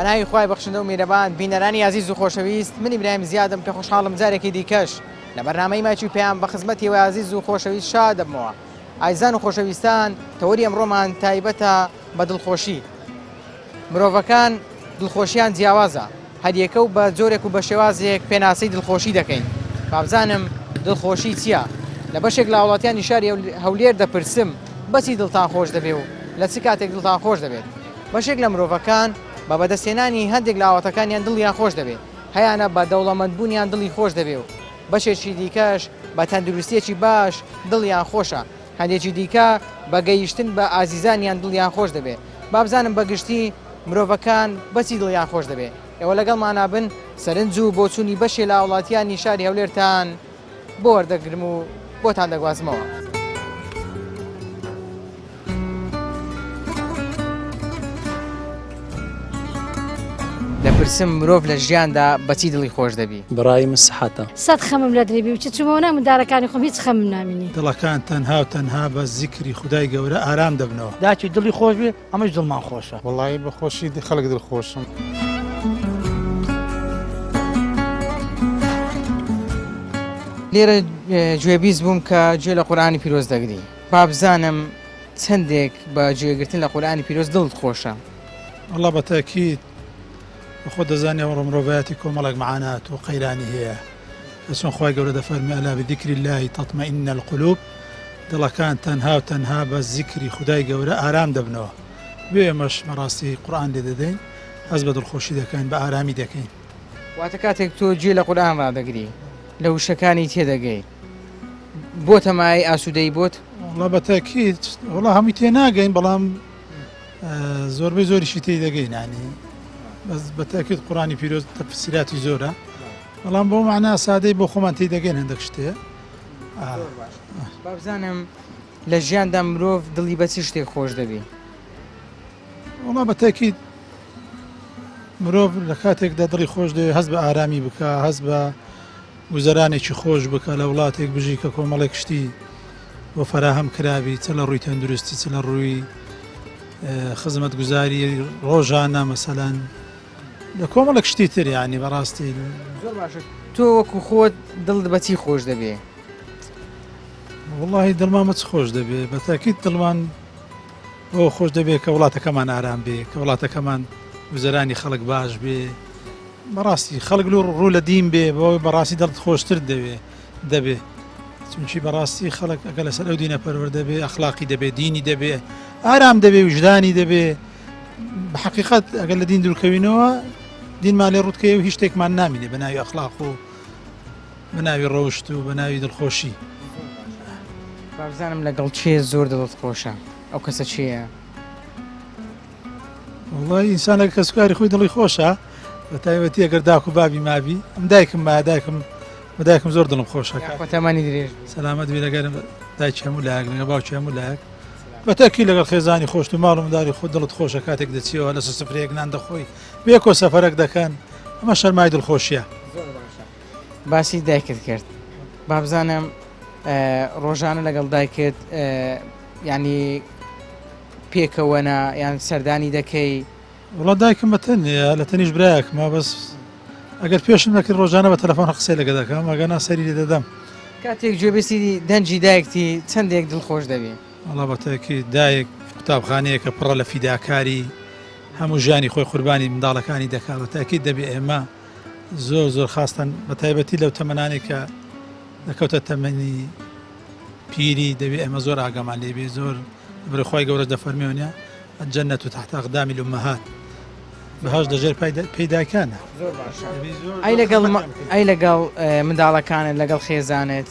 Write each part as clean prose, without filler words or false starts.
بەناوی خوای بەخشندە و میرەبان بینەرانی ئازیز و خۆشەویست من ئیبراهیم زیادم کە خۆشحاڵم جارێکی دیکەش لە بەرنامەی مایکی پەیام بە خزمەتی ئێوەی ئازیز و خۆشەویست شاد دەبمەوە ئازیزان و خۆشەویستان تەوەری ئەمڕۆمان تایبەتە بە دڵخۆشی مرۆڤەکان دڵخۆشیان جیاوازە، هەریەکە و بە جۆرێک و بە شێوازێک پێناسەی دڵخۆشی دەکەین. بابزانم دڵخۆشی چییە؟ لە بەشێک لە هاوڵاتیانی شاری هەولێر دەپرسم بەچی دڵتان خۆش دەبێ و لە چ کاتێک دڵتان خۆش دەبێت؟ بەشێک لە مرۆڤەکان بە بەدەستهێنانی هەندێک لە ئاواتەکانیان دڵیان خۆش دەبێ، هەیانە بە دەوڵەمەندبوونیان دڵی خۆش دەبێ و بەشێکی دیکەش بە تەندروستییەکی باش دڵیان خۆشە. هەندێکی دیکە بە گەیشتن بە ئازیزانیان دڵیان خۆش دەبێ. با بزانم بە گشتی مرۆڤەکان بە چی دڵیان خۆش دەبێ. ئێوە لەگەڵمانا بن سەرنج و بۆچوونی بەشێ لە هاوڵاتیانی شاری هەولێرتان بۆ وەردەگرم و بۆتان دەگوازمەوە. دەپرسم مرۆڤ لە ژیاندا بە چی دڵی خۆش دەبی؟ بەڕای من سحەتە. سەت خەمم لە دری بی و چ چومەوە ناو مندارەکانی خۆم هیچ خەمم نامینی. دڵەکان تەنها و تەنها بە زیکری خودای گەورە ئارام دەبنەوە. داکی دڵی خۆش بێ ئەمەش دڵمان خۆشە. وەڵایی بە خۆشی خەڵک دڵخۆشم. لێرە گوێبیست بووم کە گوێ لە قورئانی پیرۆز دەگری با بزانم چەندێک بە گوێگرتن لە قورئانی پیرۆز دڵت خۆشە؟ وەڵا بە تەئکید خۆت دەزانی ئەمڕۆ مرۆڤایەتی کۆمەڵێک مەعانات و قەیرانی هەیە کە چۆن خوای گەورە دەفەرموێ الا بذکر اللە تطمئن القلوب دڵەکان تەنها و تەنها بە زیکری خودای گەورە ئارام دەبنەوە بۆیە ئێمەش بەڕاستی قورئان لێ دەدەین هەست بە دڵخۆشی دەکەین بە ئارامی دەکەین. واتە کاتێک تۆ گوێ لە قورئان ڕادەگری لە وشەکانی تێدەگەی بۆتە مایەی ئاسوودەیی بۆت؟ وەڵا بە تەئکید وەڵا هەمووی تێناگەین بەڵام زۆربەی زۆریشی تێی دەگەین ینی بەس بە تاکیت قڕانی پیرۆز تەفسیراتی زۆرە بەڵام بۆ معنا سادەی بۆ خۆمان تێی دەگەین هەندێک شتێ بابزانم لە ژیاندا مرۆڤ دڵی بە چ شتێک خۆش دەبی وەڵا بە تاکیت مرۆڤ لە کاتێکدا دڵی خۆش دەوێت هەست بە ئارامی بکە هەست بە گوزەرانێکی خۆش بکە لە وڵاتێک بژی کە کۆمەڵێک شتی بۆ فەراهەم کرابی چ لە ڕووی تەندروستی چ لە ڕووی خزمەتگوزاری ڕۆژانە مەسەلەن لە کۆمەڵێک شتی تر یانی بەڕاستی زۆر باشە تۆ وەکو خۆت دڵت بەچی خۆش دەبێ؟ وەڵاهی دڵمان بە چ خۆش دەبێ بە تاکیت دڵمان بەوە خۆش دەبێ کە وڵاتەکەمان ئارام بێ کە وڵاتەکەمان گوزەرانی خەڵک باش بێ بەڕاستی خەڵک لۆ ڕوو لە دین بێ بەوەی بەڕاستی دڵت خۆشتر دەوێ دەبێ چونکی بەڕاستی خەڵک ئەگە لەسەر ئەو دینە پەروەردە بێ ئەخلاقی دەبێ دینی دەبێ ئارام دەبێ وژدانی دەبێ بە حقیقت ئەگەر لە دین دوورکەوینەوە دینمان لێ ڕوتکەی و هیچ شتێکمان نامینێ بە ناوی ئەخلاق و بە ناوی ڕەوشت و بە ناوی دڵخۆشی. بابزانم لەگەڵ کێ زۆر دڵت خۆشە ئەو کەسە کێیە؟ وڵی ئینسان لەگە کەسوکاری خۆی دڵی خۆشە بە تایبەتی ئەگەر داک و بابی مابی ئەم دایکم ما دایکم بە دایکم زۆر دڵم خۆشە تەمەنی درێژ سەلامەت بی لەگەر دایکی هەموو لایەک لەگە باوکی هەموو لایەک بە تەکی لەگەڵ خێزانی خۆشت و ماڵ و منداڵی خۆت دڵت خۆشە کاتێک دەچیەوە لەسەر سفرەیەک نان دەخۆی بێکۆ سەفەرەک دەکەن ئەمە شەرمای دڵخۆشیە باسی دایکت کرد بابزانم ڕۆژانە لەگەڵ دایکت ینی پێکەوەنە یان سەردانی دەکەی؟ وەڵا دایکم بە تەنیا لە تەنیش برایەکمە بەس ئەگەر پێشم نەکرد ڕۆژانە بە تەلەفۆن قسەی لەگە دەکەم ئەگەر نا سەری لێ دەدەم. کاتێک گوێبیستی دەنگی دایکتی چەندێک دڵخۆش دەبی؟ وەڵا بە تەئکید دایک قوتابخانەیەکە پڕە لە فیداکاری هەموو ژیانی خۆی قوربانی منداڵەکانی دەکات بە تەئکید دەبێ ئێمە زۆر زۆر خاستەن بە تایبەتی لەو تەمەنانەی کە دەکەوتە تەمەنی پیری دەبێ ئێمە زۆر ئاگامان لێ بێ زۆر برە خوای گەورەش دەفەرمێ ونیە الجنة تحت اقدام الامهات بەهەشت لەژێر پێی دایکانە زۆر باشە ئەی لەگەڵ ئەی لەگەڵ منداڵەکانت لەگەڵ خێزانت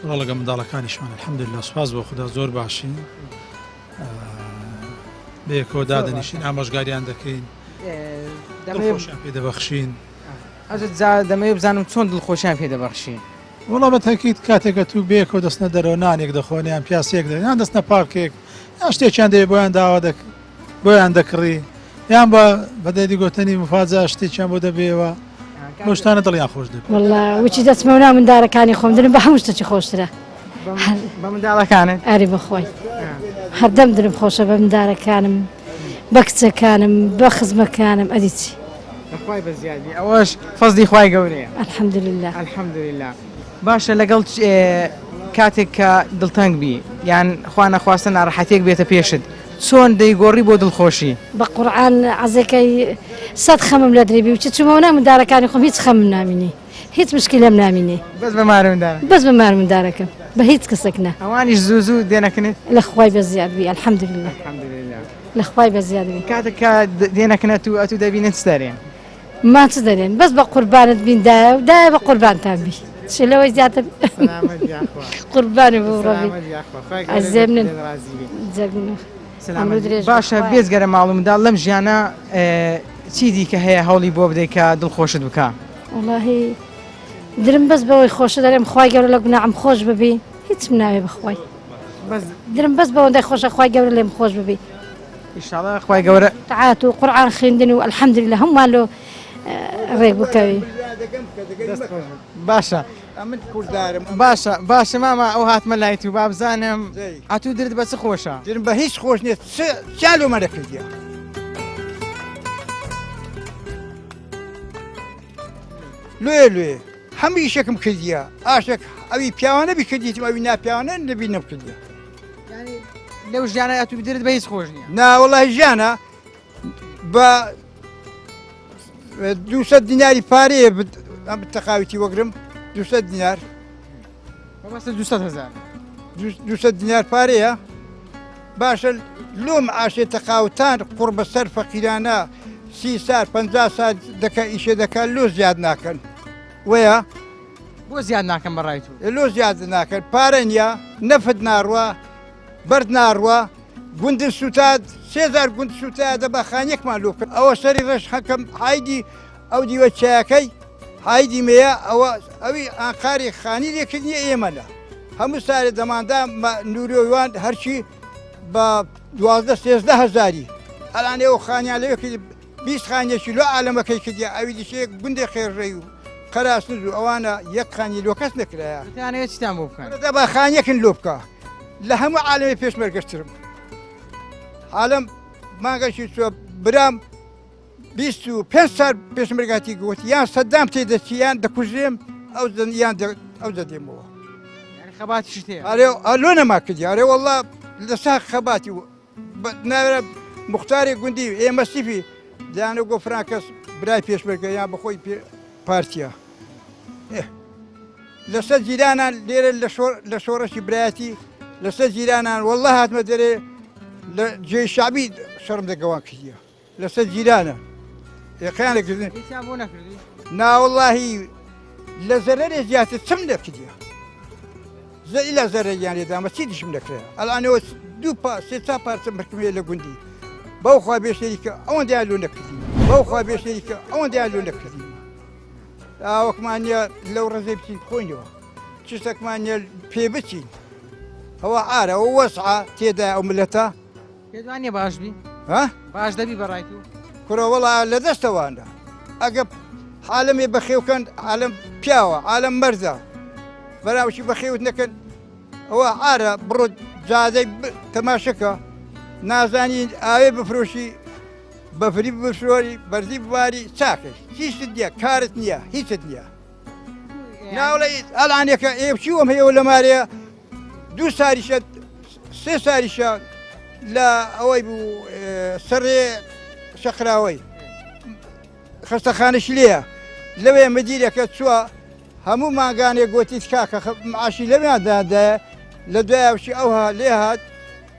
وەڵا لەگەڵ منداڵەکانیشمان الحمدلله سوپاس بۆ خودا زۆر باشین بەیەکەوە دادەنیشین ئامۆژگاریان دەکەین دڵخۆشیان پێ دەبەخشین ئەجا دەمەوێت بزانم چۆن دڵخۆشیان پێ دەبەخشی وەڵا بە تەئکید کاتێک ئەتوو بەیەکەوە دەچنە دەرەوە نانێک دەخۆن یان پیاسەیەک دەکەن یان دەچنە پارکێک یان شتێکیان دەوێت بۆیان داوا دەک بۆیان دەکڕی یان بە بە دەری گۆتەنی مفاجا شتێکیان بۆ دەبێەوە بەو شتانە دڵیان خۆش دەبێت. وەڵا وچی دەچمەوە ناو مندارەکانی خۆم دلم بە هەموو شتێکی خۆشترە بە منداڵەکانت؟ ئەرێ بەخوای هەردەم دلم خۆشە بە مندارەکانم. بە کچەکانم بە خزمەکانم ئەدی چی. لەخوای بەزیادی ئەوەش فەزلی خوای گەورەیە. الحمدللە. الحمدللە باشە لەگەڵ کاتێک کە دڵتەنگ بی یان خوا نەخواستە ناڕەحەتیەک بێتە پێشت چۆن دەیگۆڕی بۆ دڵخۆشی؟ بە قورعان عەزێکەی سەد خەمم لە درێ بی و چ چوومەوە ناو مندارەکانی خۆم هیچ خەمم نامینی هیچ مشکیلەم نامینێ. بەس بە مارە مندارەکەم. بەس بە مارە مندارەکەم بە هیچ کەسێک نا. ئەوانیش زوو زوو دێنەکنت؟ لە خوای بەزیاد بی الحمدللە. الحمدللە. لە خوای بەزیاد بی. کاتێک کە دێنەکنەت و ئەتوو دەبینن چ دەرێن؟ ما چ دەرێن بەس بە قوربانت بین دایە و دایە بە قوربانتان بی چ لەوەی زیاتر سەلامەت یاخوا. قوربانی بوو ڕەبی سەلامەت یاخوا خوای گەورە ئەزێمنن لێت ڕازی بی. جەرگم سەلامەت عەمرو بی. درێژ بێ باشە خوایە. بێجگەرە ماڵ و منداڵ لەم ژیانە چی دیکە هەیە هەوڵی بۆ بدەی کە دڵخۆشت بکا؟ وەڵاهی درم بەس بەوەی خۆشە دەرێم خوای گەورە لە گوناعم خۆش ببی هیچم ناوێ بەخوای بەس درم بەس بەوەندەی خۆشە خوای گەورە لێم خۆش ببی. ئیشاڵا خوای گەورە. تاعات و قورعان خوێندن و الحمدللە هەموومان لۆ ڕێک بکەوین. باشە ئەمن کوردارم باشە باشە مامە ئەو هاتمە لای تو بابزانم ئەتوو درت بە چ خۆشە؟ درم بە هیچ خۆش نییە چ چیان لۆ مەرە کردیە؟ لۆیە لۆیە هەموو ئیشێکم کردیە ئاشێک ئەوی پیاوانە بیکردیتم ئەوی ناپیاوانە نەبی نەمکردیە. یانی لەو ژیانە ئەتوو درت بە هیچ خۆش نییە. نا وەڵی ژیانە بە 200 دیناری پارەیە ئەم تەقاویتی وەگرم 200 دینار مەبەستە 200 هزار 200 دینار پارەیە باشە لۆم ئاشێ تەقاوتان قوڕ بەسەر فەقیرانە سی سار پ سار دەکە ئیشێ دەکە لۆ زیاد ناکەن وەیە بۆ زیاد ناکەن بەڕای تو؟ لۆ زیاد ناکەن پارە نییە نەفت ناڕوە بەرد ناڕوە گوندن سووتاد سێزار گوند سووتا دەبا خانیەکمان لۆ بکەن ئەوە سەری ڕەش حەکەم حایدی ئەو دیوە چایەکەی حایدی مەیە ئەوە ئەوی ئاقاری خانی لێکردنی ئێمەە هەموو سارێ دەماندا نورۆوان هەرچی بە دوازدە سێزدە هەزاری ئەلان ئێوە خانیان لەوێ کرد 20 خانیەکی لۆ عالەمەکەی کردیا ئەوی دیشەیەک گوندێ خێڕژەی و قەراسنز و ئەوانە یەک خانی لۆ کەس نەکرایە دەتانەوێت چیتان بۆ بکەن؟ دەبا خانیەکن لۆ بکە لە هەموو عالەمی پێشمەرگەشترم عالەم مانگەشی چوە برام 25 سال پێشمەرگاتی گوت یان سەدام تێ دەچی یان دەکوژرێم ئەو یان ئەو دەدێمەوە خەباتیشت هەیە ئەرێ ئەلۆ نەما کردی ئەرێ والله لەسا خەباتی ناوێرە مختاری گوندی ئێمە سیفی دایانە گۆ فران کەس برای پێشمەرگە یان بەخۆی پارتیە لەسەر جیرانان لێرە لە شۆڕشی برایەتی لەسەر جیرانان والله هاتمە دەرێ لە جێی شعبی شەڕم دەگەوان کردیە لەسەر جیرانە ئێقیان لەکردن هیچیان بۆ نەکردی ناوەڵاهی لە زەرەرێ زیاتر چم نەکردیە زە ئیلا زەرەریان لێدامە چی دیشم نەکرێ ئەلانەوە دوو پا سێ چا پارچە مرکمەیە لە گوندی بەو خوا بێشێری کە ئەوەندیان لۆ نەکردین بەو خوا بێشێری کە ئەوەندیان لۆ نەکردین ئاوەکمان نییە لەو ڕزێ بچین بخۆینەوە چشتێکمان نییە پێ بچین ئەوە ئارە ئەو وەسعە تێدا ئەو ملەتە پێت وانیە باش بی؟ ها؟ باش دەبی بەڕای تو؟ کوڕە وەڵا لە دەستەوانە ئەگە عالەمێ بەخێوکەن عالەم پیاوە عالەم مەرزە بەراوشی بەخێوت نەکەن ئەوە عارە بڕۆ جادەی تەماشەکە نازانی ئاوێ بفرۆشی بەفری بفرۆری بەرزی بواری چاکەی هیچت نییە کارت نییە هیچت نییە ناوڵێ ئەلانێکە ئێ چیوەم هەیە لە مارەیە دوو ساریشە سێ ساریشە لە ئەوەی بوو سەرێ شەقراوەی خەستەخانەش لێیە لەوێ مدیرەکە چووە هەموو مانگانێک گوتی کاکە معاشی لەویان دادایە لە دوایشی ئەوها لێ هات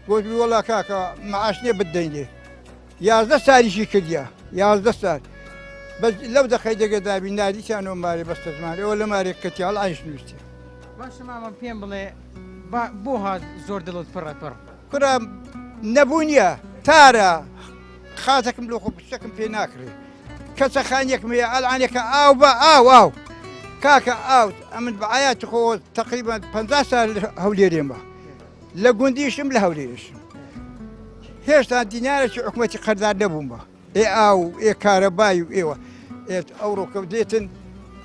گوتی وەڵا کاکە معاش نییە بدەینێ 11 ساریشی کردە 11 سار بەس لەو دەقەی دەگە دابی ناریتیانەوە مارێ بەستە زمانەوە لە مارێک کەتیاڵ ئایش نووسێ باشە مامە پێم بڵێ بۆ هات زۆر دڵت پڕە پڕ؟ کوڕە نەبوونیە تارە خاتەکم لۆ خۆ پشتەکم پێ ناکرێ کەسە خانیەکم هەیە ئەلعانێکە ئاو بە ئاو ئاو کاکە ئاو ئەمن بە عیات خۆ تقریبا 50 سال هەولێرێمە لە گوندیشم لە هەولێرشم هێشتا دینارێکی حکوومەتی قەردار نەبووم بە ئێ ئاو و ئێ کارەبای و ئێوە ئێت ئەوڕۆکە دێتن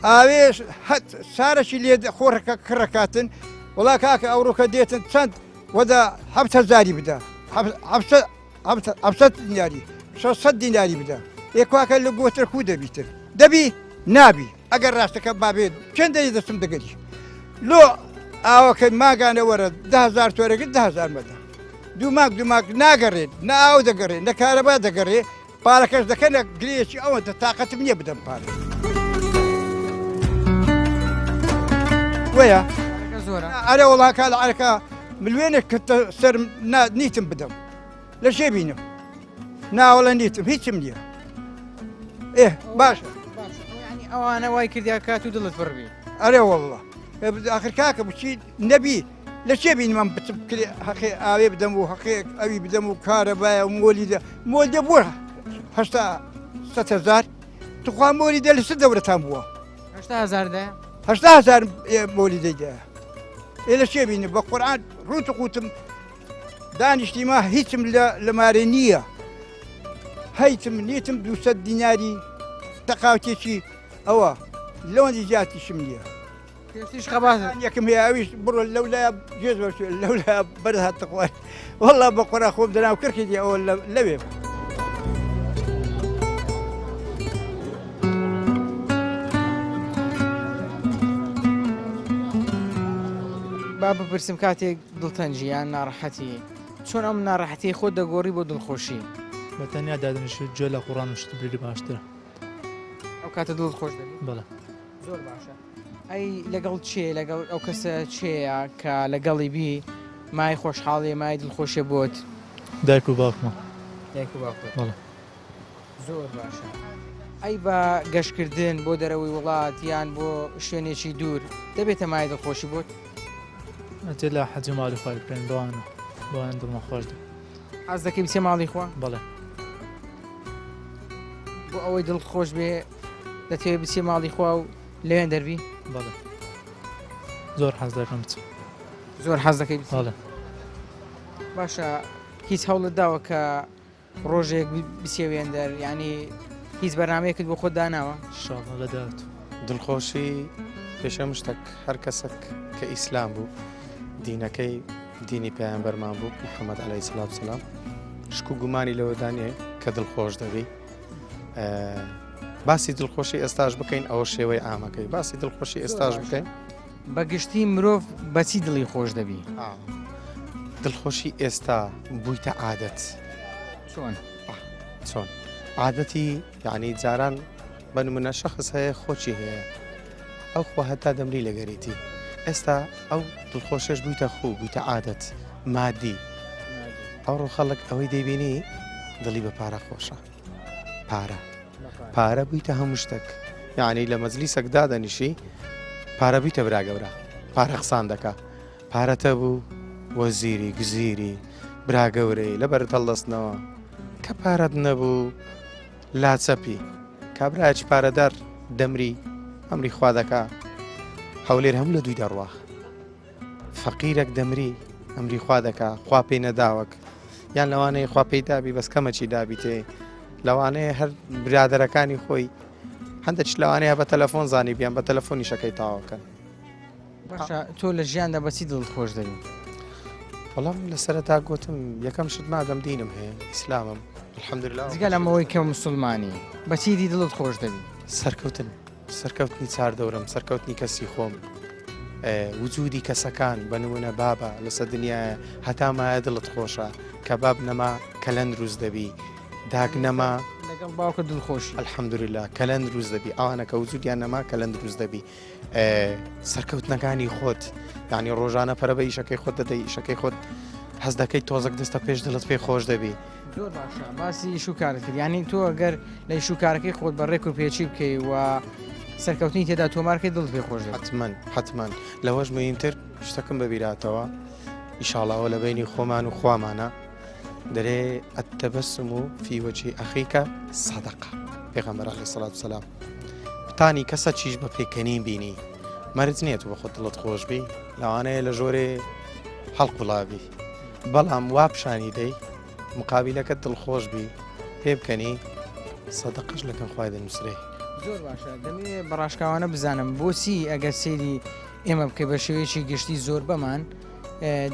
ئاوێش هەت سارەکی لێ خۆڕەکە کڕەکاتن وڵا کاکە ئەوڕۆکە دێتن چەند وەدا هزاری بدە هەفسەت دیاری. 600 دیناری بدە ئێ کواکە لە گۆتر کو دەبیتر دەبی نابی ئەگەر ڕاستەکە بابێت چەند دەی دەستم دەگەری لۆ ئاوەکەی ماگانە وەرە دههزار تۆرەگرت دههزار مەدە دوو ماک دوو ماک ناگەڕێت نە ئاو دەگەڕێ نە کارەبا دەگەڕێ پارەکەش دەکەنە گرێیەکی ئەوەندە تاقەتم نییە بدەم پارە وەیە زۆرە ئەرێ وڵا کال عەرەکە ملوێنێک کردە سەرم نا نیتم بدەم لە شێ بینم ناوەڵە نیتم هیچم نییە ئێ باشە ینی ئەوانە وای کردیا کات و دڵت پڕبی ئەرێ والله ئاخر کاکە بچی نەبی لە چێ بینم بچم کرێ هەقێ ئاوێ بدەم و هەقێ ئەوی بدەم و کارەبایە و مۆلیدە مۆلیدە بووە هەشتا هزار توخوا مۆلیدە لە چ دەورەتان بووە هزار دە هزار مۆلیدەی دە ئێ لە چێ بینم بە قورآن ڕوت و قوتم دانیشتیمە هیچم لە لە مارێ نییە هەیتم نیتم 200 دیناری تەقاوتێکی ئەوە لەوەندی زیاتیشم نییە پێشتریش خەبات یەکم هەیە ئەویش بڕۆ لەو لای گوێز بەشێ لەو لای بەر هاتە خوار والله بە قۆرا خۆم دەناو کرخی دی ئەوە لەوێ با بپرسم کاتێک دڵتەنگی یان ناڕەحەتی چۆن ئەم ناڕەحەتی خۆت دەگۆڕی بۆ دڵخۆشی؟ بە تەنیا دادەنیشت گوێ لە قوڕان و شت بگری باشترە. ئەو کاتە دڵت خۆش دەبێت؟ بەڵێ. زۆر باشە ئەی لەگەڵ چێ لەگەڵ ئەو کەسە چێیە کە لەگەڵی بی مای خۆشحاڵێ مای دڵخۆشێ بۆت؟ دایک و باوکمە. دایک و باوکت. بەڵێ. زۆر باشە ئەی بە گەشتکردن بۆ دەرەوەی وڵات یان بۆ شوێنێکی دوور دەبێتە مای دڵخۆشی بۆت؟ ئەتێ لە حەجی ماڵی خوای بکەین بەوانە بەوان دڵمان خۆش دەبێت. حەز دەکەی بچێ ماڵی خوا؟ بەڵێ. بۆ ئەوەی دڵت خۆش بێ دەتەوێت بچی ماڵی خوا و لەوێن دەربی؟ بەڵێ زۆر حەز دەکەم بچم. زۆر حەز دەکەی بچی؟ بەڵێ. باشە هیچ هەوڵت داوە کە ڕۆژێک بچیە وێندەر یعنی هیچ بەرنمەیەکت بۆ خۆت داناوە؟ ئینشاڵڵا لە داهاتوو. دڵخۆشی پێش هەموو شتەک هەر کەسەک کە ئیسلام بوو دینەکەی دینی پەیامبەرمان بوو محەممەد عەلەیهی سڵات سلام شک و گومانی لەوەدا نییە کە دڵخۆش دەبی باسی دڵخۆشی ئێستاش بکەین ئەوە شێوەی ئامەکەی باسی دڵخۆشی ئێستاش بکەین بەگشتی مرۆڤ بەچی دڵی خۆش دەبی دڵخۆشی ئێستا بوویتە عادەت چۆن چۆن عادەتی یعنی جاران بە نمونە شخص هەیە خۆچی هەیە ئەو خوا هەتا دەمری لەگەریتی ئێستا ئەو دڵخۆشەش بوویتە خوو بوویتە عادەت مادی ئەوڕۆ خەڵک ئەوەی دەیبینی دڵی بە پارە خۆشە پارە پارە بوویتە هەموو شتێک یعنی لە مەجلیسەک دادەنیشی پارە بوویتە برا گەورە پارە قسان دەکا پارەتە بوو وەزیری گزیری برا گەورەی لەبەرت هەڵدەستنەوە کە پارەت نەبوو لاچەپی کابرایەکی پارەدار دەمری ئەمری خوا دەکا هەولێر هەموو لە دووی دەڕوا فەقیرەک دەمری ئەمری خوا دەکا خوا پێی نەداوەک یان لەوانەیە خوا پێی دابی بەس کەمەکی دابیتێ لەوانەیە هەر برادەرەکانی خۆی هەندێک لەوانەیە بە تەلەفۆن زانی بیان بە تەلەفۆنیشەکەی تاوەکەن باشە تۆ لە ژیاندا بەچی دڵت خۆش دەبی؟ وەڵام لە سەرەتا گوتم یەکەم شت مادەم دینم هەیە ئیسلامم الحمدلله جگە لەمەوەی کە مسلمانی بەچی دی دڵت خۆش دەبی؟ سەرکەوتن سەرکەوتنی چاردەورم سەرکەوتنی کەسی خۆم وجودی کەسەکان بە نمونە بابە لەسەر دنیاە هەتا مایە دڵت خۆشە کە باب نەما کەلەن دروست دەبی داک نەما لەگەڵ باوکە دڵخۆشی الحمدلله کەلەن دروست دەبی ئەوانە کە وجودیان نەما کەلەن دروست دەبی سەرکەوتنەکانی خۆت یعنی ڕۆژانە پەرە بە ئیشەکەی خۆت دەدەی ئیشەکەی خۆت حەز دەکەی تۆزەک دەستە پێش دڵت پێی خۆش دەبی. زۆر باشە باسی ئیش و کارت کرد یعنی تۆ ئەگەر لە ئیش و کارەکەی خۆت بە ڕێک و پێچی بکەی و سەرکەوتنی تێدا تۆمارکەی دڵت پێ خۆش دەبێت. حتمما حتمما لەوەش مهمتر شتەکەم بەبیراتەوە ئیشاڵاوە لە بینی خۆمان و خوامانە دەرێ التبسم فی وجه اخیک صدقە پێغەمبەر علیه الصلاة والسلام پتانی کەسە چیش بە پێکەنین بینی مەرج نییە تو بە خۆت دڵت خۆش بی لەوانەیە لە ژۆرێ هەڵقوڵابی بەڵام وا پیشانی دەی مقابلەکەت دڵخۆش بی پێ بکەنی سەدەقەش لەکەن خوای دەنووسرێ. زۆر باشە دەمەوێ بە ڕاشکاوانە بزانم بۆچی ئەگەر سەیری ئێمە بکەی بە شێوەیەکی گشتی زۆربەمان.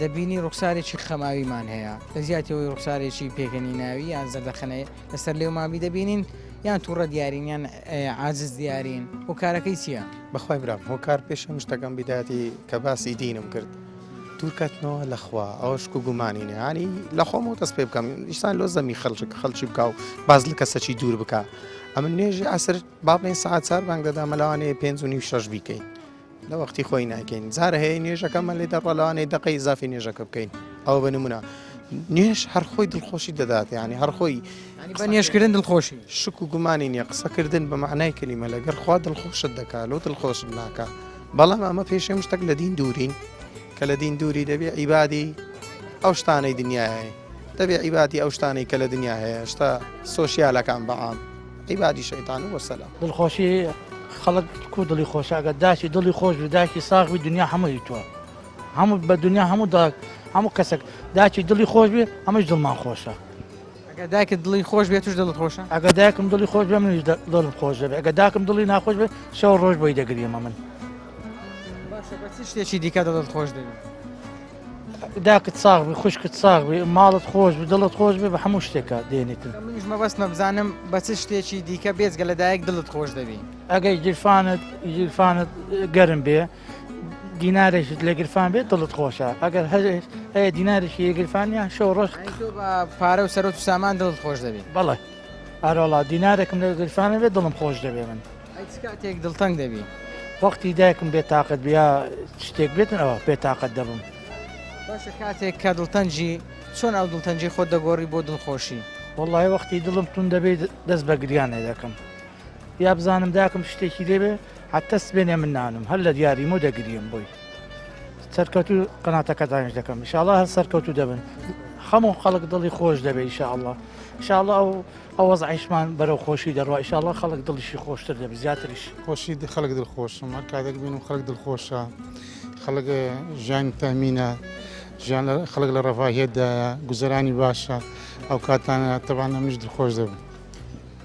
دەبینی ڕوخسارێکی خەماویمان هەیە لە زیاتی ئەوەی ڕوخسارێکی پێکەنیناوی یان زەردەخەنەی لەسەر لێومانبی دەبینین یان تووڕە دیارین یان عاجز دیارین هۆکارەکەی چییە؟ بەخوای برام هۆکار پێش هەموو شتەکەم بیدایەتی کە باسی دینم کرد دوورکەتنەوە لە خوا ئەوە شک و گومانی نیە ینی لە خۆمەوە دەست پێ بکەم ئیسان لۆ زەمی خەڵک خەڵکی بکا و باز لە کەسەکی دوور بکا ئەمن نوێژی عەسر با بڵێن سەعات چار بانگ دەدا مەلەوانەیە پێنج و نیو شەش بیکەین لە وەختی خۆی ناکەین جار هەیە نوێژەکەمان لێ دەڕوا لەوانەیە دەقەی ئیزافی نوێژەکە بکەین ئەوە بە نمونە نوێژ هەر خۆی دڵخۆشی دەدات ینی هەر خۆی بە نوێژکردن دڵخۆشی شک و گومانی نییە قسەکردن بە معنای کەلیمە لەگەر خوا دڵخۆشت دەکا لۆ دڵخۆشت ناکا بەڵام ئەمە پێشێم شتێک لە دین دوورین کە لە دین دووری دەبێ عیبادی ئەو شتانەی دنیاە دەبێ عیبادی ئەو شتانەی کە لە دنیا هەیە شتە سۆسیالەکان بەعام عیبادی شەیتان و وەسەلام. دڵخۆشی خەڵک کو دڵی خۆشە ئەگەر داکی دڵی خۆش بی داکی ساغ بی دنیا هەمووی تۆ هەموو بە دنیا هەموو داک هەموو کەسێک داکی دڵی خۆش بێ ئەمەش دڵمان خۆشە ئەگەر دایکت دڵی خۆش بێت توش دڵت خۆشە ئەگەر دایکم دڵی خۆش بێ منیش دڵم خۆش دەبێ ئەگەر داکم دڵی ناخۆش بێ شەو ڕۆژ بۆی دەگریمە من باشە بە چ شتێکی دیکە دڵت خۆش دەبێت داکت ساغ بی خوشکت ساغ بی ماڵت خۆش بی دڵت خۆش بی بە هەموو شتێکە دێنیتن. منیش مەبەستمە بزانم بە چ شتێکی دیکە بێجگە لە دایک دڵت خۆش دەبی؟ ئەگەر گیرفانت گیرفانت گەرم بێ دینارێکت لە گیرفان بێت دڵت خۆشە ئەگەر هەیە دینارێکی لە گیرفان یان شەو ڕۆژ تۆ بە پارە و سەرۆت و سامان دڵت خۆش دەبی؟ بەڵێ ئەرەوەڵا دینارێکم لە گیرفانە بێت دڵم خۆش دەبێ من. ئەی چ کاتێک دڵتەنگ دەبی؟ وەختی دایکم بێ تاقەت بی یا شتێک بێتن ئەوە بێ تاقەت دەبم. باشە کاتێک کە دڵتەنگی چۆن ئەو دڵتەنگی خۆت دەگۆڕی بۆ دڵخۆشی؟ وەڵڵاهی وەختی دڵم توند دەبێ دەست بە گریانێ دەکەم یا بزانم داکم شتێکی لێ بێ حەتتا سبێنێ من نانم هەر لە دیاریمەوە دەگریم بۆی. سەرکەوتوو قەناتەکەتانیش دەکەم ئیشاڵڵا هەر سەرکەوتوو دەبن هەموو خەڵک دڵی خۆش دەبێ ئیشاڵڵا ئیشاڵڵا ئەو ئەو وەزعیشمان بەرەو خۆشی دەڕوا ئیشاڵڵا خەڵک دڵیشی خۆشتر دەبێت زیاتریش. خۆشی خەڵک دڵخۆشم هەر کاتێک بینم خەڵک دڵخۆشە خەڵک ژیانی تەمینە ژیان خەڵک لە ڕەفاهیەتدایە گوزەرانی باشە ئەو کاتانە تەبان ئەمنیش دڵخۆش دەبم.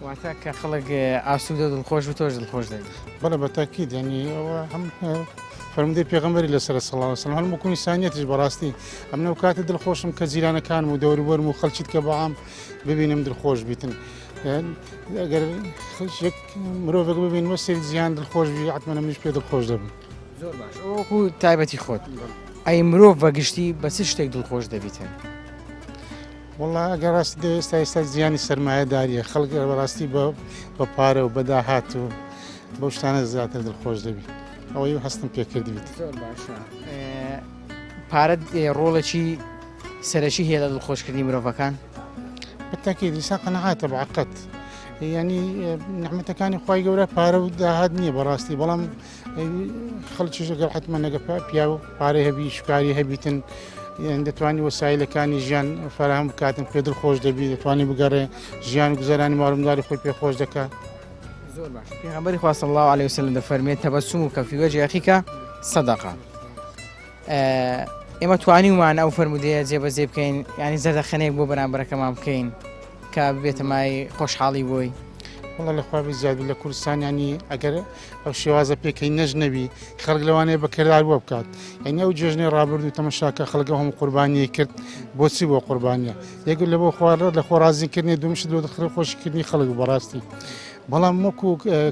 واتە کە خەڵک ئاسوودە و دڵخۆش بوو تۆش دڵخۆش دەبی. بەڵێ بە تاکید یعنی ئەوە هەم فەرموودەی پێغەمبەری لەسەر صلی الله علیه وسلم هەم وەکو ئینسانیەتیش بەڕاستی ئەمن ئەو کاتە دڵخۆشم کە جیرانەکانم و دەوروبەرم و خەڵکی کە بەعام ببینم دڵخۆش بیتن ئەگەر یەک مرۆڤێک ببینمە سەیر جیهان دڵخۆش بی حتمما منیش پێ دڵخۆش دەبم. زۆر باش ئەوە وەکو تایبەتی خۆت ئەی مرۆڤ بە گشتی بە چ شتێک دڵخۆش دەبیتن؟ وەڵا ئەگەر ڕاستی دەوێت ئێستا ئێستا زیانی سەرمایەداریە خەڵک بەڕاستی بە بە پارە و بە داهات و بەو شتانە زیاتر دڵخۆش دەبی ئەوەی هەستم پێکردبیت زۆر باشە پارە ڕۆڵێکی سەرەکی هەیە لە دڵخۆشکردنی مرۆڤەکان؟ بالتاکید ئینسان قەناعاتە بەعقد یعنی نعمەتەکانی خوای گەورە پارە و داهات نییە بەڕاستی بەڵام خەڵکیش ئەگەر حتمما نەگە پیاو پارەی هەبی شکاری هەبیتن دەتوانانی وەسایلەکانی ژیان فراهەم بکاتن پێ دڵخۆش دەبی دەتوانانی بگەڕێ ژیان و گوزەرانی ماڵمداری خۆی پێ خۆش دەکات زۆر باش پێغەمبەری خوا صلی الله علیه وسلم دەفەرمێت تبسمک فی وجه اخیک صدقه ئێمە توانیومان ئەو فەرمودەیە جێبەجێ بکەین ینی زەردەخەنەیەک بۆ بەرامبەرەکەمان بکەین کە ببێتە مای خۆشحاڵی بۆی. وەڵا لە خوا بێ زیاد لە کوردستان ینی ئەگەر ئەو شێوازە پێکەی نەژنەوی خەڵک لەوانەیە بە کردار بۆ بکات یعنی ئەو جێژنەی ڕابردوو تەمەشاکە خەڵک ئەو هەموو قوربانیەی کرد بۆچی بۆ قوربانیە یەک لە بۆ خوار لە خۆ ڕازیکردنی دومشت بۆ دخرە خۆشکردنی خەڵک بەڕاستی بەڵام وەکو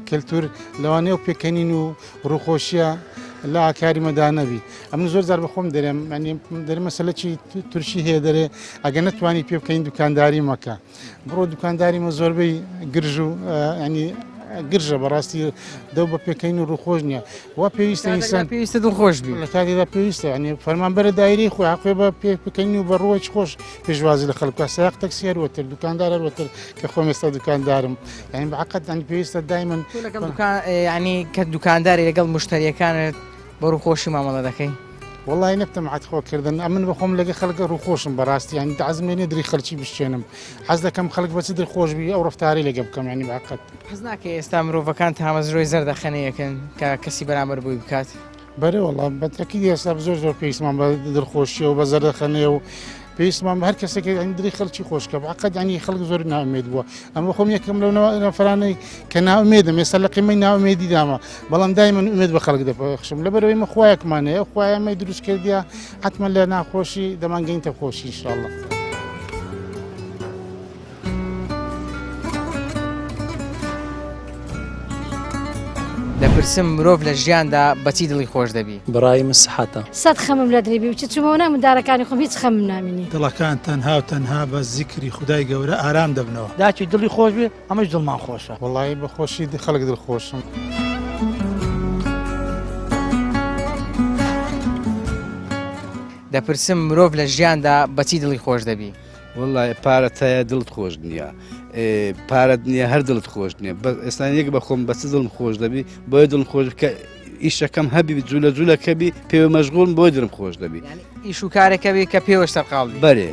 کەلتور لەوانەیە و پێکەنین و ڕووخۆشیە لە ئاکاری مەدا نەبی ئەمن زۆر جار بەخۆم دەرێم دەرێ مەسەلەکی تورکی هەیە دەرێ ئەگەر نەتوانی پێ بکەین دوکانداری مەکە بڕۆ دوکانداری مە زۆربەی گرژ و ینی گرژە بەڕاستی دەو بە پێکەین و ڕووخۆش نییە وا پێویستە ئینسان پێویستە دڵخۆش بی لە کاتێدا پێویستە ینی فەرمانبەرە دایرەی خۆی حەقێ بە پێ بکەین و بە ڕووەکی خۆش پێشوازی لە خەڵک بکات سایەق تەکسی هەروەتر دوکاندار هەروەتر کە خۆم ئێستا دوکاندارم یعنی بەعقد ینی پێویستە دایمەن تۆ لەگەڵ دوکان ینی کە دوکانداری لەگەڵ مشتریەکانت بە ڕووخۆشی مامەڵە دەکەی؟ وەڵی نەک تەماعەت خۆکردن ئەمن بەخۆم لەگە خەڵکە ڕووخۆشم بەڕاستی ینی دەعزم لێ نیە دری خەڵکی بشکێنم حەز دەکەم خەڵک بە چ دڵخۆش بی ئەو ڕەفتارەی لەگە بکەم ینی بەعقد. حەز ناکەی ئێستا مرۆڤەکان تامەزرۆی زەردەخەنەیەکن کە کەسی بەرامبەر بۆی بکات؟ بەرێ وەڵا بەتەکید ئێستا زۆر زۆر پێویستمان بە دڵخۆشیە و بە زەردەخەنەیە و. پێویستمان بە هەر کەسێک یعنی دڵی خەڵکی خۆشکە بەقەت ینی خەڵک زۆر ناومێت بووە ئەمە خۆم یەکەم لەو نەفرانەی کە ناومێدم ئێستا لە قیمەی ناومێدی دامە بەڵام دای من ئومێد بە خەڵک دەپەخشم لەبەرەوەی مە خوایەکمان هەیە خوایەمەی دروست کردیا حتمما لە ناخۆشی دەمانگەینتە خۆشی انشاءالله. دەپرسم مرۆڤ لە ژیاندا بەچی دڵی خۆش دەبی؟ بەڕای من سحەتە. سەت خەمم لە دری بی و چ چومەوە ناو مندارەکانی خۆم هیچ خەمم نامینی. دڵەکان تەنها و تەنها بە زیکری خودای گەورە ئارام دەبنەوە. داکی دڵی خۆش بێ ئەمەش دڵمان خۆشە. وەڵایی بە خۆشی خەڵک دڵخۆشم. دەپرسم مرۆڤ لە ژیاندا بەچی دڵی خۆش دەبی؟ وەڵای پارەت هەیە دڵت خۆش نییە پارەت نییە هەر دڵت خۆش نییە بەس ئێستا یەک بە خۆم بەچ دڵم خۆش دەبی بۆیە دڵم خۆش کە ئیشەکەم هەبی جوولە جوولەکەبی پێوە مەشغوڵم بۆی دڵم خۆش دەبی ئیش و کارەکەبی کە پێوە سەرقاڵ بەرێ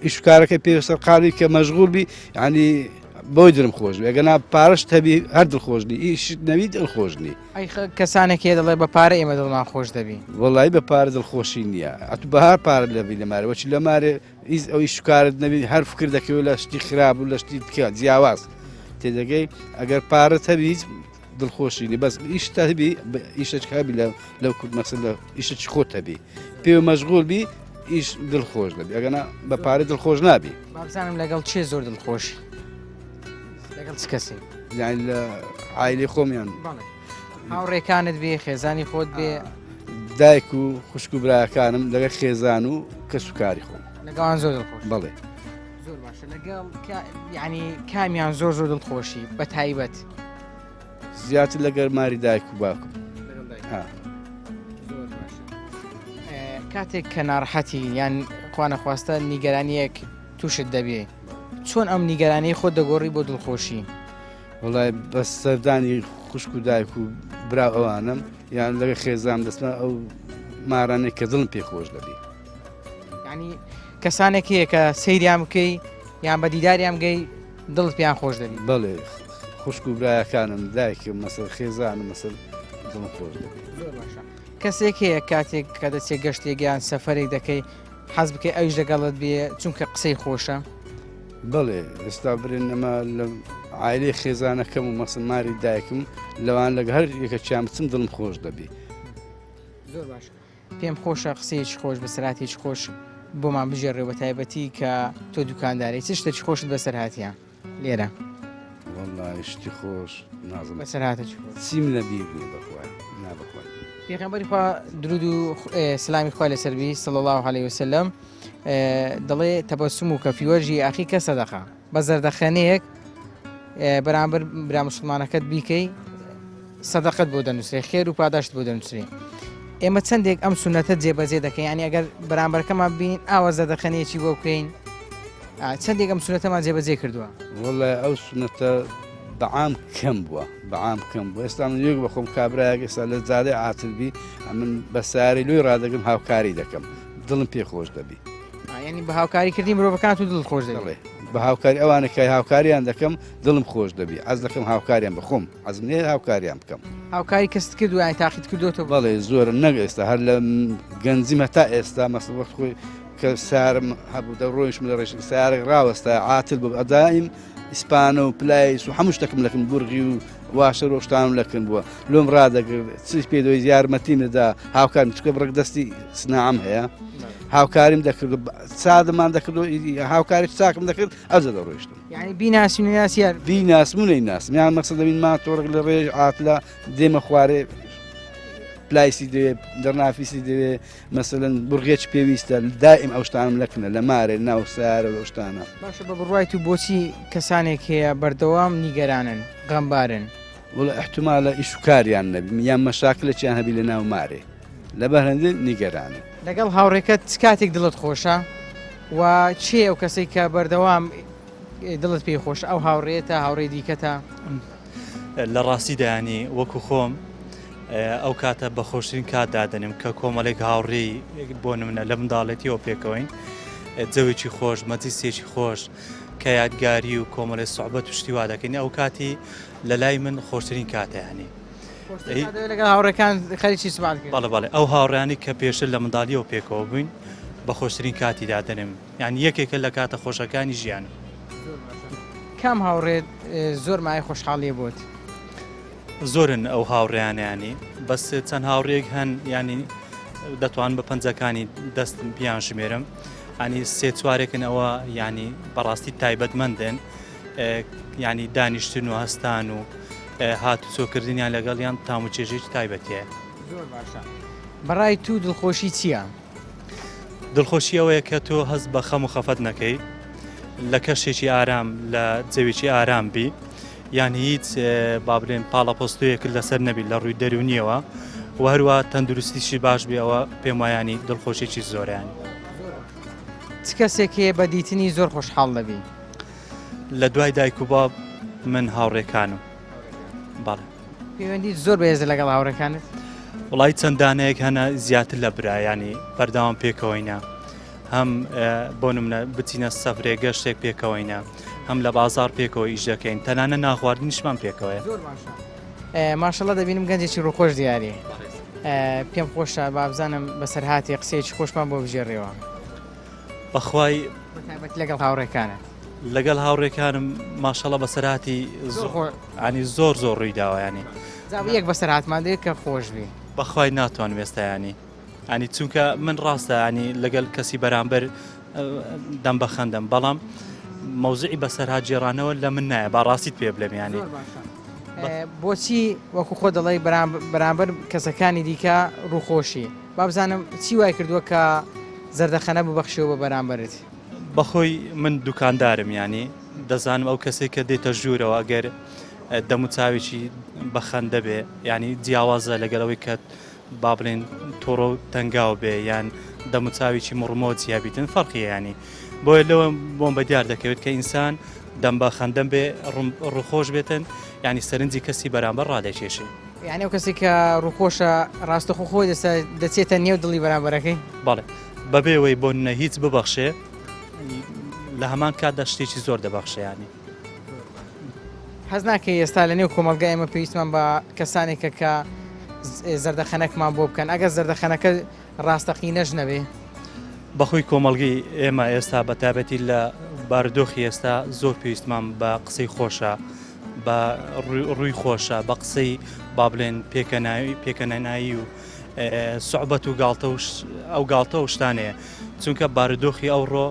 ئیش و کارەکە پێوە سەرقاڵی کە مەشغوڵ بی ینی بۆی درم خۆش بێ گەنا پارەش هەبی هەر دڵخۆش نی ئیش نەوی دڵخۆش نی ئەی کەسانێک هەیە دەڵێ بە پارە ئێمە دڵمان خۆش دەبی. وەڵایی بە پارە دڵخۆشی نییە ئەتو بەهار پارە لەبی لە مارێ وەچی لە مارێ ئیز ئەوی شکارت نەبی هەر فکر دەکەوێت لە شتی خراپ و لە شتی تکە جیاواز تێدەگەی ئەگەر پارەت هەبی هیچ دڵخۆشی نی بەس ئیش هەبی ئیشەک هەبی لە لەو کورد مەسل لە ئیشەکی خۆت هەبی پێ مەشغول بی ئیش دڵخۆش دەبی ئەگەنا بە پارە دڵخۆش نابی. بابزانم لەگەڵ چێ زۆر دڵخۆشی لەگەڵ چ کەسێک؟ یانی لە عایلی خۆمیان هاوڕێکانت بێ خێزانی خۆت بێ دایک و خوشک و براکانم لەگەڵ خێزان و کەس و کاری خۆم لەگەڵان زۆر دڵخۆش بەڵێ زۆر باشە لەگەڵ ینی کامیان زۆر زۆر دڵخۆشی بە تایبەت زیاتر لەگەر ماری دایک و باکم کاتێک کە ناڕەحەتی یان خوانەخواستە نیگەرانیەک تووشت دەبێ چۆن ئەم نیگەرانی خۆت دەگۆڕی بۆ دڵخۆشی؟ وڵای بەس سەردانی خوشک و دایک و برا ئەوانم یان لەگە خێزان دەستمە ئەو مارانێک کە دڵم پێ خۆش دەبی ینی کەسانێک هەیە کە سەیریان بکەی یان بە دیداریان بگەی دڵت پێیان خۆش دەبی بەڵێ خوشک و برایەکانم دایکم مەسەر خێزانم مەسەر دڵم خۆش دەبی زۆر باشە کەسێک هەیە کاتێک کە دەچێت گەشتێک یان سەفەرێک دەکەی حەز بکەی ئەویش لەگەڵت بێ چونکە قسەی خۆشە؟ بەڵێ ئێستا برێن ئەمە لە عایلەی خێزانەکەم و مەسن ماری دایکم لەوان لەگە هەر یەکەکیان بچم دڵم خۆش دەبی. زۆر باش پێم خۆشە قسەیەکی خۆش بەسەراتێکی خۆش بۆمان بژێڕێ بە تایبەتی کە تۆ دوکانداری چ شتێکی خۆشت بەسەر هاتیە لێرە؟ وەڵڵاهی شتی خۆش نازم بەسەرهاتە چی خۆش؟ چیم لە بیر نییە بەخوای نا بەخوای. پێغەمبەری خوا درود و سلامی خوای لەسەر بی صلی الله علیه وسلم دەڵێ تەبەسوم و کەفی وەجهی ئەخی کە سەدەقە بە زەردەخەنەیەک بەرامبەر برا مسلمانەکەت بیکەی سەدەقەت بۆ دەنووسێ خێر و پاداشت بۆ دەنووسێ ئێمە چەندێک ئەم سونەتە جێبەجێ دەکەین ینی ئەگەر بەرامبەرەکەمان بین ئاوا زەردەخەنەیەکی بۆ بکەین چەندێک ئەم سونەتەمان جێبەجێ کردووە وەڵای ئەو سونەتە بەعام کەم بووە بەعام کەم بوو ئێستا من یەک بەخۆم کابراایەک ئێستا لە جادەی عاتل بی ئەمن بە ساری لۆی ڕادەگرم هاوکاری دەکەم دڵم پێ خۆش دەبی ینی بە هاوکاری کردنی مرۆڤەکان تو دڵ خۆش دەبێ بە هاوکاری ئەوانە کە هاوکاریان دەکەم دڵم خۆش دەبی عەز دەکەم هاوکاریان بەخۆم عەزم نییە هاوکاریان بکەم هاوکاری کەست کردووە یان تاقیت کردووەتەوە؟ بەڵێ زۆرم نەک ئێستا هەر لە گەنجیم هەتا ئێستا مەسە وەخت خۆی کە سارم هەبوو دەڕۆیشم لە ڕێژ سارێک ڕاوەستا عاتل بوو ئەدایم ئیسپانە و پلایس و هەموو شتێکم لەکن بورغی و واشەر و شتانم لەکن بووە لۆم ڕادەگرت چی پێ دۆی یارمەتیم دەدا هاوکارم چکە بڕک دەستی سناعم هەیە هاوکاریم دەکرد سادمان دەکرد و هاوکاری چاکم دەکرد ئەوجە دەڕۆیشتم یعنی بیناسی و نەناسی هەر بیناسم و نەیناسم یان مەقسەد دەبین ماتۆڕێک لە ڕێژ عاتلە دێمە خوارێ پلایسی دەوێ دەرنافیسی دەوێ مەسەلەن بورغێک پێویستە دائیم ئەو شتانم لەکنە لە مارێ ناو سیارە لەو شتانە. باشە بە بڕوای تو بۆچی کەسانێک هەیە بەردەوام نیگەرانن غەمبارن؟ وەڵا ئیحتمالە ئیش و کاریان نەبی یان مەشاکلێکیان هەبی لە ناو مارێ لەبەر هەندێ نیگەرانن. لەگەڵ هاوڕێکەت چ کاتێک دڵت خۆشە و کێ ئەو کەسەی کە بەردەوام دڵت پێی خۆشە ئەو هاوڕێیەتە هاوڕێی دیکەتە؟ لە ڕاستیدا ینی وەکو خۆم ئەو کاتە بە خۆشترین کات دادەنێم کە کۆمەڵێک هاوڕێی بۆ نمونە لە منداڵێتیەوە پێکەوەین جەوێکی خۆش مەجلیسێکی خۆش کە یادگاری و کۆمەڵێ سوعبەت و شتی وا دەکەین ئەو کاتی لە لای من خۆشترین کاتە ینی لەگەڵ هاوڕێکان خەریکی سوبات بەڵێ بەڵێ ئەو هاوڕیانی کە پێشتر لە منداڵیەوە پێکەوە بووین. بە خۆشترین کاتی دادەنێم یانی یەکێکە لە کاتە خۆشەکانی ژیانم. کام هاوڕێت زۆر مایەی خۆشحاڵیە بۆت؟ زۆرن ئەو هاوڕێیانە ینی بەس چەند هاوڕێک هەن ینی دەتوان بە پەنجەکانی دەستم بیان ژمێرم ئەنی سێ چوارێکن ئەوە ینی بەڕاستی تایبەتمەندن ینی دانیشتن و هەستان و هاتوچۆکردنیان لەگەڵیان تام و چێژێکی تایبەتیە. زۆر باشە بەڕای تو دڵخۆشی چییە؟ دڵخۆشی ئەوەیە کە تۆ هەست بە خەم و خەفەت نەکەی لە کەشێکی ئارام لە جەوێکی ئارام بی یان هیچ با بڵێن پاڵەپۆستۆیەکت لەسەر نەبی لە ڕووی دەرونیەوە و هەروە تەندروستیشی باش بێ ئەوە پێم وایانی دڵخۆشیی زۆریان. چ کەسێک هەیە بە دیتنی زۆر خۆشحاڵ دەبی؟ لە دوای دایک و باب من هاوڕێکانم بەڵێ. پەیوەندیت زۆر بەهێزە لەگەڵ هاوڕێکانت؟ وڵی چەند دانەیەک هەنە زیاتر لە برا ینی بەردەوام پێکەوەینە هەم بۆ نمونە بچینە سەفرێ گەشتێک پێکەوەینە هەم لە بازار پێکەوە ئیش دەکەین تەنانە ناخواردنیشمان پێکەوەیە. زۆر باشە ماشەڵا دەبینم گەنجێکی ڕووخۆش دیاری پێم خۆشە بابزانم بەسەرهاتی قسەیەکی خۆشمان بۆ بژێڕیەوە. بەخوای بەتایبەت لەگەڵ هاوڕێکانت. لەگەڵ هاوڕێکانم ماشەڵا بەسەرهاتی زۆر ینی زۆر زۆر ڕووی داوە ینی جا یەک بەسەرهاتمان دێت کە خۆش بی. بەخوای ناتوانم ئێستا ینی ینی چونکە من ڕاستە ینی لەگەڵ کەسی بەرامبەر دەم بەخەندەم بەڵام مەوزعی بەسەرهات گێڕانەوە لە من نایە با ڕاستیت پێ بلێم ینی بۆچی وەکو خۆ دەڵێی بەرامبەر کەسەکانی دیکە ڕووخۆشی بابزانم چی وای کردووە کە زەردەخەنە ببەخشیەوە بە بەرامبەرت؟ بەخۆی من دوکاندارم ینی دەزانم ئەو کەسێک کە دێتە ژوورەوە ئەگەر دەموچاوێکی بەخەندە بێ ینی جیاوازە لەگەڵەوەی کە با بڵێن توڕە و تەنگاو بێ یان دەموچاوێکی مڕمۆچ هەبیتن فەرقی ینی بۆیە لەوە بۆم بە دیار دەکەوێت کە ئینسان دەم بە خەندەم بێ ڕووخۆش بێتن ینی سەرنجی کەسی بەرامبەر ڕادەکێشێ. یعنی ئەو کەسی کە ڕووخۆشە ڕاستەخۆ خۆی دەچێتە نێو دڵی بەرامبەرەکەی؟ بەڵێ بەبێ وەی بۆ نە هیچ ببەخشێ لە هەمان کاتدا شتێکی زۆر دەبەخشێ ینی. حەز ناکەی ئێستا لە نێو کۆمەڵگای ئێمە پێویستمان بە کەسانێکە کە زەردەخەنەکمان بۆ بکەن ئەگەر زەردەخەنەکە ڕاستەقینەش نەبێ؟ بەخۆی کۆمەڵگەی ئێمە ئێستا بە تابەتی لە بارودۆخی ئێستا زۆر پێویستمان بە قسەی خۆشە بە ڕووی خۆشە بە قسەی با بڵێن پێکەناوی پێکەنەنایی و سوعبەت و گاڵتە و ئەو گاڵتە و شتانەیە چونکە بارودۆخی ئەوڕۆ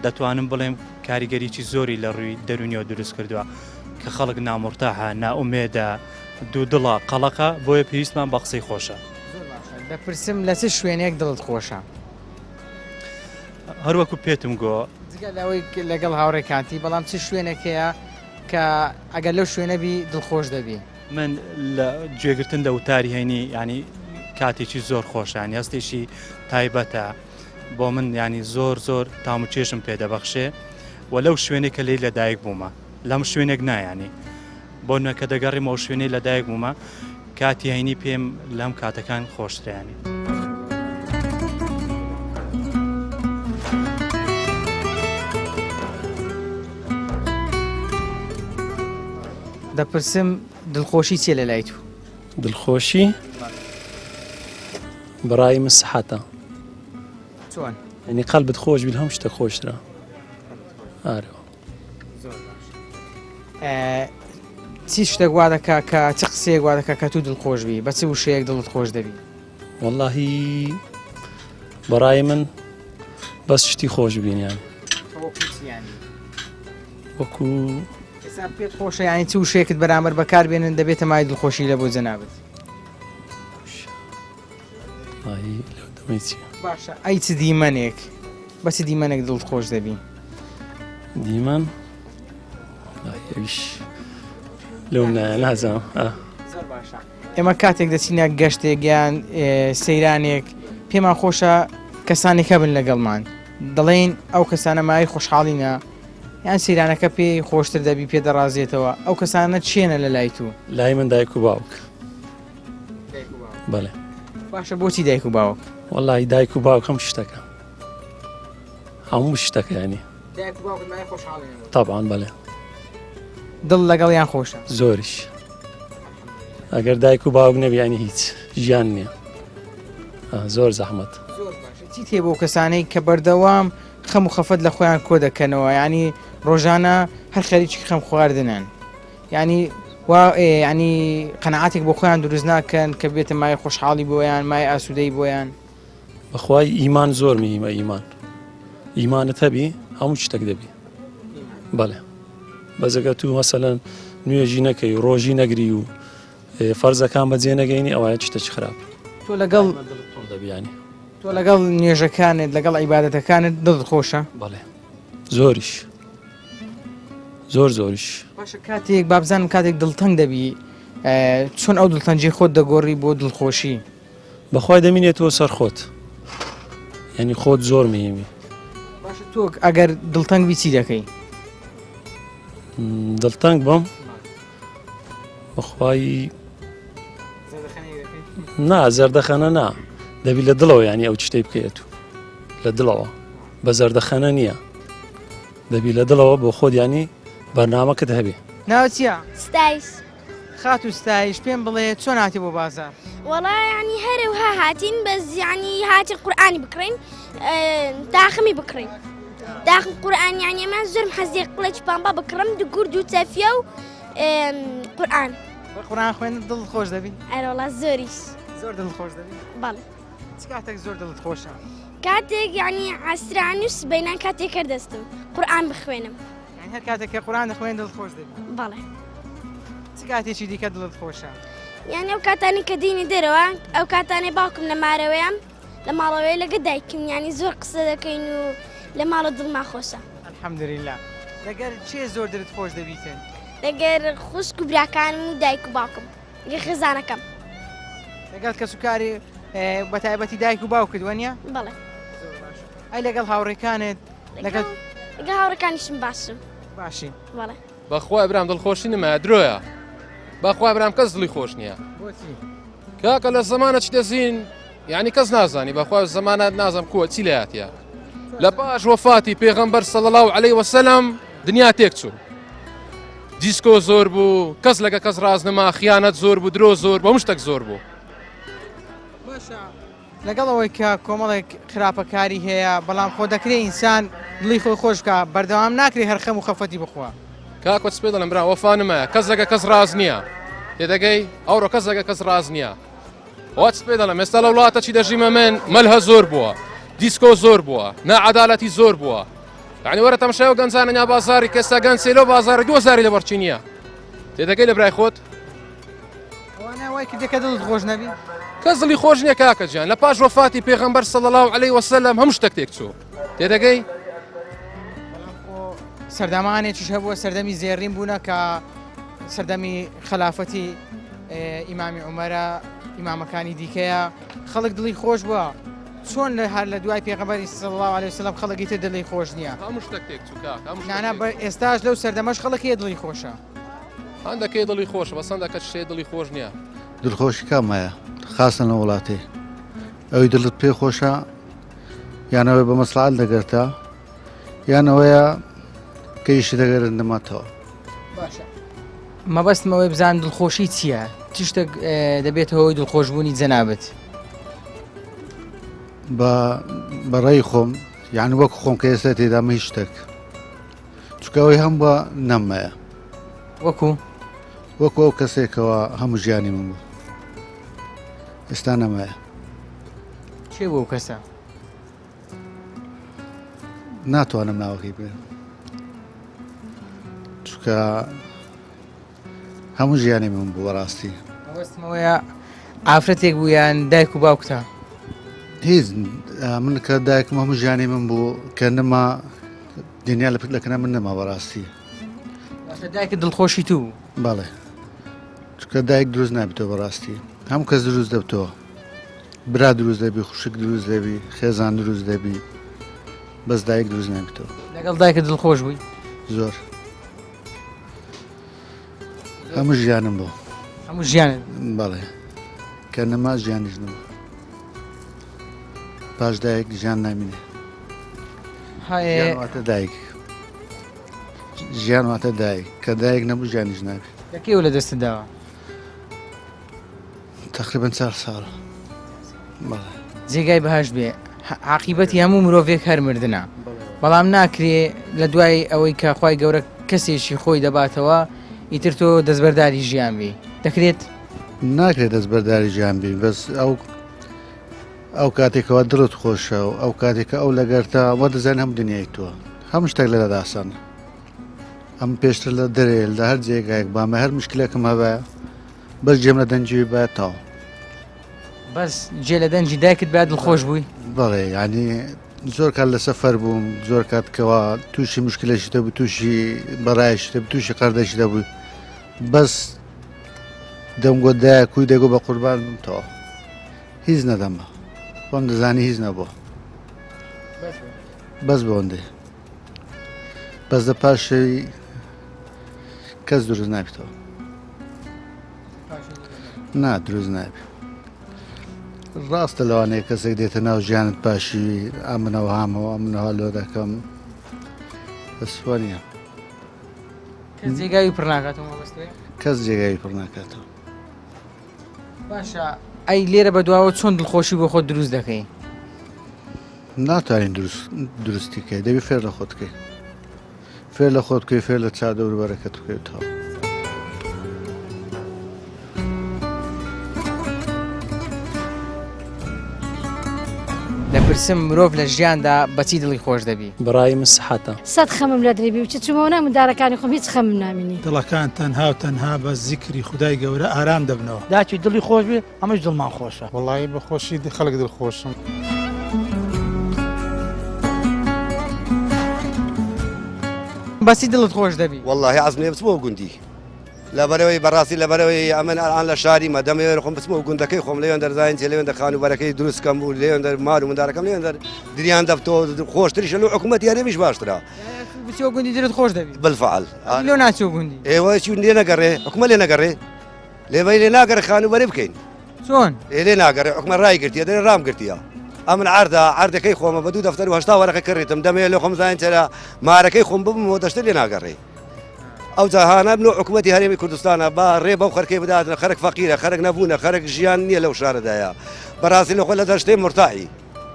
دەتوانم بڵێم کاریگەریی زۆری لە ڕووی دەرونیەوە دروست کردووە کە خەڵک نامورتاحە نائومێدە دوودڵە قەڵەقە بۆیە پێویستمان بە قسەی خۆشە. دەپرسم لە چ شوێنێک دڵت خۆشە؟ هەروەکو پێتم گۆ. جگە لەوەی لەگەڵ هاوڕێکانتی بەڵام چ شوێنێک هەیە کە ئەگەر لەو شوێنە بی دڵخۆش دەبی؟ من لە گوێگرتن لە وتاری هەینی ینی کاتێکی زۆر خۆشە ینی هەستێکی تایبەتە بۆ من ینی زۆر زۆر تام و چێژم پێدەبەخشێ و لەو شوێنێک کە لی لەدایک بوومە لەم شوێنێک نایانی بۆ نوێ کە دەگەڕێمەوە شوێنەی لەدایک بوومە کاتی هەینی پێم لەم کاتەکان خۆشترانی. دەپرسم دڵخۆشی چیە لە لای تو؟ دڵخۆشی بەڕای من سحەتە. چۆن؟ یعنی قەلبت خۆش بیت هەموو شتێک خۆشترە. ئارەوە. چی شتێک وا دەکا کە چ قسەیەک وا دەکا کە تو دڵخۆش بی بە چ وشەیەک دڵت خۆش دەبی؟ وەڵاهی بەڕای من بەس شتی خۆش بینیان وەکو ئێستا پێت خۆشە یانی چ وشەیەکت بەرامبەر بەکار بێنن دەبێتە مای دڵخۆشی لە بۆ جەنابت باشە ئەی چ دیمەنێک بە چ دیمەنێک دڵت خۆش دەبی دیمەن ئەویش لەو نازانم زۆر باشە ئێمە کاتێک دەچینە گەشتێک یان سەیرانێک پێمان خۆشە کەسانێک هەبن لەگەڵمان دەڵێن ئەو کەسانە مای خۆشحاڵینە یان سەیرانەکە پێی خۆشتر دەبی پێ دەڕازێتەوە ئەو کەسانە چێنە لە لای تو لای من دایک و باوک بەڵێ باشە بۆچی دایک و باوک وەڵی دایک و باوک هەم شتەکە هەموو شتەکە ینی تابان بەڵێ دڵ لەگەڵیان خۆشە زۆریش ئەگەر دایک و باوک نەبیانی هیچ ژیان نییە زۆر زەحمەت. چیت هەیە بۆ کەسانەی کە بەردەوام خەم و خەفەت لە خۆیان کۆ دەکەنەوە یانی ڕۆژانە هەر خەریکی خەم خواردنن یانی وا ینی قەنەعاتێک بۆ خۆیان دروست ناکەن کە بێتە مای خۆشحاڵی بۆیان مای ئاسوودەی بۆیان بەخوای ئیمان زۆر مهمە ئیمان ئیمانت هەبی هەموو شتێک دەبی بەڵێ بەزەگە تو مەسەلەن نوێژی نەکەی و ڕۆژی نەگری و فەرزەکان بەجێ نەگەینی ئەوە شتێکی خراپ تۆ لەگەڵ دەبیانی تۆ لەگەڵ نوێژەکانت لەگەڵ عیبادەتەکانت دڵت خۆشە؟ بەڵێ زۆریش زۆر زۆریش. باشە کاتێک بابزانم کاتێک دڵتەنگ دەبی چۆن ئەو دڵتەنگی خۆت دەگۆڕی بۆ دڵخۆشی؟ بەخوای دەمینێتەوە سەر خۆت یعنی خۆت زۆر مهمی. باشە تۆ ئەگەر دڵتەنگ بی چی دەکەی؟ دڵتەنگ بم بەخوای نا زەردەخەنە نا دەبی لە دڵەوە ینی ئەو شتەی بکەیت و لە دڵەوە بە زەردەخەنە نییە دەبی لە دڵەوە بۆ خۆت ینی بەرنامەکەت هەبێ. ناوت چییە؟ ستایش. خاتوو ستایش پێم بڵێ چۆن هاتی بۆ بازاڕ؟ وەڵا یانی هەرەوها هاتین بەس یانی هاتین قورئانی بکڕین تاخمی بکڕین داخم قورئان یانی ئەمە زۆرم حەزی قڵێکی پامبا بکڕم دوگورد و چەفیە و قورئان قورئان خوێن دڵ خۆش دەبی؟ ئەرەوەڵا زۆریش زۆر دڵ خۆش دەبی؟ بەڵێ چ کاتێک زۆر دڵت خۆشە؟ کاتێک یانی عەسران و سبەینان کاتێک هەر دەستم قورئان بخوێنم یانی هەر کاتێک کە قورئان دەخوێن دڵت خۆش دەبی؟ بەڵێ چ کاتێکی دیکە دڵت خۆشە؟ یانی ئەو کاتانی کە دینی دەرەوە ئەو کاتانەی باوکم لە مارەوەیە لە ماڵەوەی لەگە دایکم یانی زۆر قسە دەکەین و لە ماڵە دڵمان خۆشە. الحمدللە لەگەر کێ زۆر دلت خۆش دەبیتن؟ لەگەر خوشک و براکانم و دایک و باوکم لەگەر خێزانەکەم. لەگەڵ کەسوکاری بە تایبەتی دایک و باوکت وەنیە؟ بەڵێ. زۆر باش. ئەی لەگەڵ هاوڕێکانت لەگەڵ لەگەڵ هاوڕێکانیشم باشم. باشی. بەڵێ. بەخوای برام دڵخۆشی نمایە درۆیە بەخوای برام کەس دڵی خۆش نییە بۆچی؟ کاکە لە زەمانە چ دەزین یعنی کەس نازانی بەخوا زەمانە نازم کووە چی لاتە لە پاش وەفاتی پێغەمبەر صلی الله علیه وسلم دنیا تێک چوو دیسکۆ زۆر بوو کەس لەگە کەس ڕاز نەما خیانەت زۆر بوو درۆ زۆر بۆ شتێک زۆر بوو باشە لەگەڵ ئەوەی کە کۆمەڵێک خراپەکاری هەیە بەڵام خۆ دەکرێ ئینسان دڵی خۆی خۆش بکا بەردەوام ناکرێ هەر خەم و خەفەتی بخوا. کاکە چ پێ دەڵێم برا وەفا نمایە کەس لەگە کەس ڕاز نییە تێدەگەی ئەوڕۆ کەس لەگە کەس ڕاز نییە وە چ پێ دەڵێم ئێستا لە وڵاتە چی دەژیمە من مەلهە زۆر بووە دیسکۆ زۆر بووە ناعەدالەتی زۆر بووە یعنی وەرە تەمشای و گەنجانە نا بازاری کە ئێستا گەنج لەو بازاری دوزاری لەبەرچی نییە تێدەگەی لە برای خۆت ئەوانە وای کردە کە دڵت خۆش نەبی کەس دڵی خۆش نییە کاکە گیان لە پاش وەفاتی پێغەمبەر صلی الله علیه وسلم هەموو شتێک تێک چوو تێدەگەی سەردەمانێکیش هەبووە سەردەمی زێڕین بوونە کە سەردەمی خەلافەتی ئیمامی عومەرە ئیمامەکانی دیکەیە خەڵک دڵی خۆش بووە چۆن لە هەر لە دوای پێغەمبەری صلی الله علیه وسلم خەڵکی تر دڵی خۆش نییە هەموو شتێک تێک چوو کاکە هەموو شتێک نانا تێک چوو. ئێستاش لەو سەردەمەش خەڵک هەیە دڵی خۆشە هەندەکەی دڵی خۆشە بەس هەندەکە شتێ دڵی خۆش نییە. دڵخۆشی کام هەیە خاستن لە وڵاتێ ئەوی دڵت پێ خۆشە یان ئەوەی بە مەسڵەحەت دەگەرتە یان ئەوەیە کە ئیشی دەگەرن دەماتەوە. باشە مەبەستم ئەوەی بزانم دڵخۆشی چییە؟ چ شتێک دەبێتە هۆی دڵخۆشبوونی جەنابت؟ بە بەڕێی خۆم یان وەک خۆم کە ئێستا تێدام هیچ شتێک چونکە ئەوەی هەم بووە نەممایە. وەکو؟ وەکو ئەو کەسێکەوە هەموو ژیانی من بوو ئێستا نەمایە. کێ بوو ئەو کەسە؟ ناتوانم ناوەکەی بڵێم چونکە هەموو ژیانی من بوو بەڕاستی. مەبەستم ئەوەیە ئافرەتێک بوو یان دایک و باوکتە؟ هیچ من کە دایکم هەموو ژیانی من بوو کە نەما دنیا لە لەکنە من نەما بەڕاستی. واتە دایکت دڵخۆشی تو بوو؟ بەڵێ چونکە دایک دروست نابێتەوە بەڕاستی هەموو کەس دروست دەبتەوە برا دروست دەبی خوشک دروست دەبی خێزان دروست دەبی بەس دایک دروست نابێتەوە. لەگەڵ دایکت دڵخۆش بووی؟ زۆر. هەموو ژیانم بوو. هەموو ژیانت؟ بەڵێ کە نەما ژیانیش نەما. پاش دایک ژیان نامینێ. ژیان واتە دایک. ژیان واتە دایک کە دایک نەبوو ژیانیش نابێ. لە کەیەوە لە دەستت داوە؟ تقریبا چار ساڵ. بەڵێ. جێگای بەهەشت بێ. عاقیبەتی هەموو مرۆڤێک هەر مردنە بەڵام ناکرێ لە دوای ئەوەی کە خوای گەورە کەسێکی خۆی دەباتەوە ئیتر تۆ دەستبەرداری ژیان بی دەکرێت؟ ناکرێت دەستبەرداری ژیان بی بەس ئەو ئەو کاتێکەوە دڵت خۆشە و ئەو کاتێکە ئەو لەگەرتە وە دەزانین هەم دنیای تۆ هەموو شتێک لەلا ئاسانە ئەم پێشتر لە دەرێ لە هەر جێگایەک بامە هەر مشکلێکم هەبە بەس جێم لە دەنگی بە تاو بەس جێ لە دەنگی دایکت بە دڵخۆش بووی؟ بەڵێ یعنی زۆر کات لە سەفەر بووم زۆر کات کەوا تووشی مشکلێکی دەبوو تووشی بەڕایشی دەبوو تووشی قەردەشی دەبوو بەس دەمگۆت دایە کوی دەگۆ بە قوربان بم تەواو هیچ نەدەما خۆم دەزانی هیچ نەبووە بەس بۆندێ بەس لە پاشەوی کەس دروست نابێتەوە نا دروست نابێت ڕاستە لەوانەیە کەسێک دێتە ناو ژیانت پاشی ئەمنەوە هامەوە ئەمنەوە لۆ دەکەم بەسوە نییە کەس جێگاوی پڕ ناکاتەوە مامۆستای؟ کەس جێگاوی پڕ ناکاتەوە باشە ئەی لێرە بەدواوە چۆن دڵخۆشی بۆ خۆت دروست دەکەی؟ ناتوانین دروست دروستی کەی دەبی فێر لە خۆت بکەی فێر لە خۆت بکەی فێر لە چا دەوروبەرەکەت بکەیت تەواو. دەپرسم مرۆڤ لە ژیاندا بەچی دڵی خۆش دەبی؟ بەڕای من سحەتە. سەت خەمم لە درێ بی و چ چومەوە ناو مندارەکانی خۆم هیچ خەمم نامینی. دڵەکان تەنها و تەنها بە زیکری خودای گەورە ئارام دەبنەوە. داکی دڵی خۆش بێ ئەمەش دڵمان خۆشە. وەڵایی بە خۆشی خەڵک دڵخۆشم. بەچی دڵت خۆش دەبی؟ وەڵاهی عەزم لێ بچمەوە گوندی لەبەرەوەی بەڕاستی لەبەرەوەی ئەمن ئەلان لە شاری مە دەمەوێت خۆم بچمەوە گوندەکەی خۆم لەوێن دەرزانین چێ لەوێن دە خانووبەرەکەی دروست کەم و لەوێن دەر مال و مندارەکەم لەوێن دەر دریان دەبتەوە خۆشتریشە لەو حکوومەتی هەرێمیش باشترە بچیەوە گوندی دلت خۆش دەبی بالفعل لۆ ناچیەوە گوندی ئێوە چون لێ نەگەڕێ حکومە لێ نەگەڕێ لێ لێ ناگەڕێ خانووبەرە بکەین چۆن؟ لێ لێ ناگەڕێ حکومە ڕای گرتیە دەرێ ڕام گرتیە ئەمن عەردە عەردەکەی خۆمە بە دوو دەفتەر و 80 وەرەقە کڕیتم دەمەوێ لە خۆم زانین چرا مارەکەی خۆم ببم و دەشتر لێ ناگەڕێ ئەو جاهانە بنو حکوومەتی هەرێمی کوردستانە با ڕێ بەو خەرکەی بداتن خەرک فەقیرە خەرک نەبوونە خەرک ژیان نییە لەو شارەدایە بەڕاستی لە خۆ لە دەشتێ مرتاحی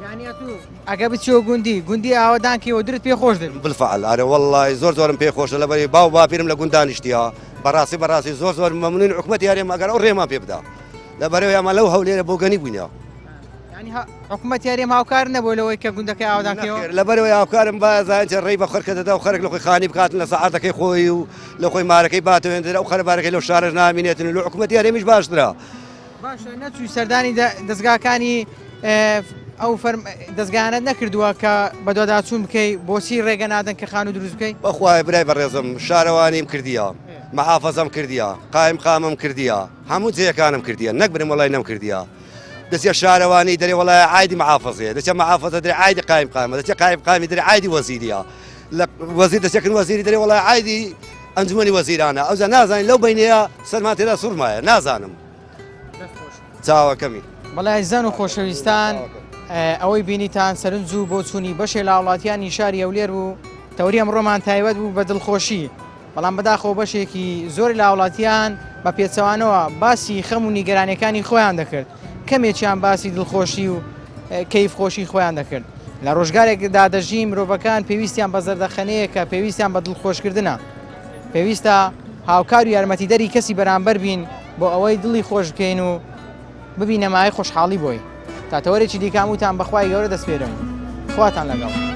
یعنی ئەتوو ئەگە بچیەوە گوندی گوندی ئاوەدان کەیەوە درت پێ خۆش دەبی بالفعل ئەرێ وەڵڵای زۆر زۆرم پێ خۆشە لەبەری باو باپیرم لە گوند دانیشتیە بەڕاستی بەڕاستی زۆر زۆر مەمنون حکومەتی هەرێم ئەگەر ئەو ڕێمان پێ بدا لەبەرەوەی ئەمە لەو هەولێرە بۆگەنی بووینە یعنی حکومەتی هەرێم هاوکار نەبوو لەوەی کە گوندەکەی ئاوەدان کەیەوە لەبەرەوەی هاوکارم با زانین چە ڕێی بە خەرکە دەدا و خەرک لە خۆی خانی بکاتن لە سەعاتەکەی خۆی و لە خۆی مارەکەی باتەوێندرا ئەو خەربارەکەی لەو شارەش نامینێتن لە حکومەتی هەرێمیش باشترە باشە نەچووی سەردانی دەزگاکانی ئەو دەزگایانەت نەکردووە کە بەدواداچوون بکەی بۆچی ڕێگە نادەن کە خانوو دروست بکەی؟ بەخوایە برای بەڕێزم شارەوانیم کردیە مەحافەزەم کردیە قایم قامم کردیە هەموو جێیەکانم کردیە نەک برم وەڵای نەم کردیە دەچێ شارەوانی دەرێ وەڵای عایدی محافەزەیە دەچێ محافەزە دەرێ عایدی قایم قامە دەچێ قایم قامی دەرێ عایدی وەزیریە لە وەزیر دەچێکن وەزیری دەرێ وەڵای عایدی ئەنجومەنی وەزیرانە ئەوجا نازانین لەو بینەیە سەرمان تێدا سوڕمایە نازانم چاوەکەمی. بەڵێ ئازیزان و خۆشەویستان ئەوەی بینیتان سەرنج و بۆچوونی بەشێ لە هاوڵاتیانی شاری هەولێر بوو تەوری ئەمڕۆمان تایبەت بوو بە دڵخۆشی بەڵام بەداخەوە بەشێکی زۆری لە هاوڵاتیان بە پێچەوانەوە باسی خەم و نیگەرانیەکانی خۆیان دەکرد کەمێکیان باسی دڵخۆشی و کەیف خۆشی خۆیان دەکرد لە ڕۆژگارێکدا دەژین مرۆڤەکان پێویستیان بە زەردەخەنەیەکە پێویستیان بە دڵخۆشکردنە پێویستە هاوکار و یارمەتیدەری کەسی بەرامبەر بین بۆ ئەوەی دڵی خۆش بکەین و ببینە مایەی خۆشحاڵی بۆی. تا تەوەرێکی دیکە هەمووتان بە خوای گەورە دەسپێرم. خواتان لەگەڵ.